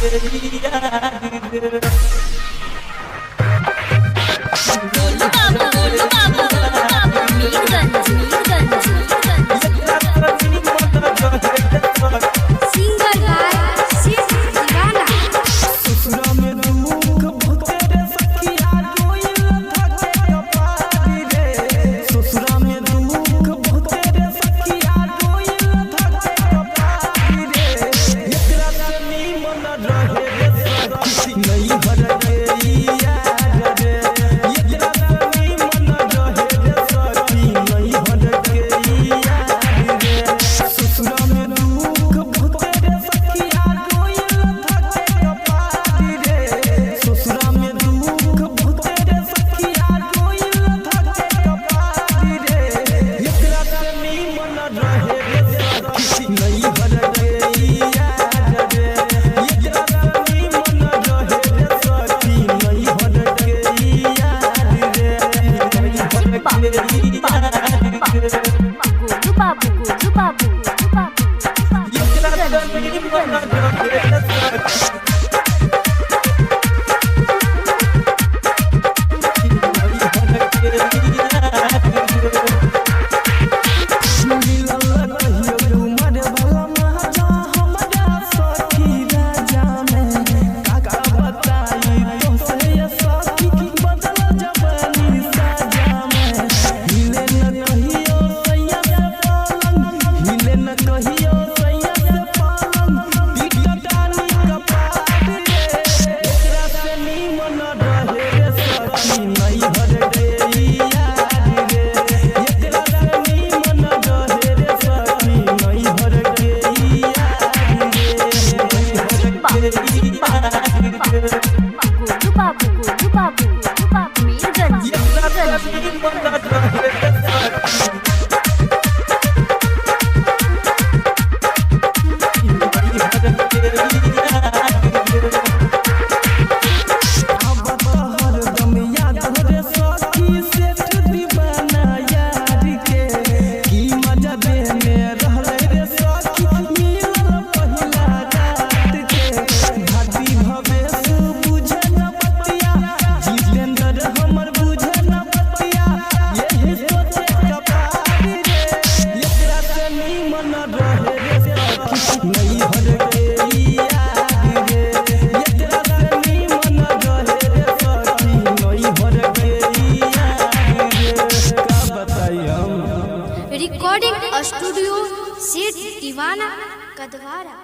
के यार रे। गोलू बाबू, गोलू बाबू, गोलू बाबू, मीरगंज, मीरगंज, मीरगंज। सिंगर बाय शिव दीवाना। ससुरा में दुख बहुते रे सखिया रोइल धके कपार रे। ससुरा में दुख बहुते रे सखिया रोइल धके कपार रे। एकरा से नीमन रहे रे सखी नैहर के यार रे। एकरा से नीमन रहे रे सखी नैहर के यार रे। ससुरा में दुख बहुते रे सखिया रोइल धके कपार रे। ससुरा में दुख बहुते रे सखिया रोइल धके कपार रे। एकरा से नीमन रहे रे सखी नैहर के यार रे। एकरा से नीमन रहे रे सखी नैहर के यार रे। नैहर के यार रे। गोलू बाबू, गोलू बाबू, गोलू बाबू, एकरा से नीमन रहे रे सखी कहियो सैया से पालंग पीटटानी कपार रे। एकरा से नीमन रहे रे सखी नैहर के यार रे। एकरा से नीमन रहे रे सखी नैहर के यार रे। नैहर के यार रे। गोलू बाबू, गोलू बाबू, गोलू बाबू, मीरगंज, एकरा से मीरगंज। नीमन रहे रे सखी नैहर के यार रे। अब तो हरदम याद रे सखी सेठ दीवाना यार के। की मजा देने रहले रे सखी मिलल पहिला रात के। भाती भवेश बुझे न बतिया जितेंद्र हमर बुझे न बतिया यही सोचे कपार रे। एकरा से नीमन रहे रे सखी नैहर के यार रे। एकरा से नीमन रहे रे सखी नैहर के यार रे। का बताई हम। रिकॉर्डिंग स्टूडियो सेठ दीवाना कदवारा।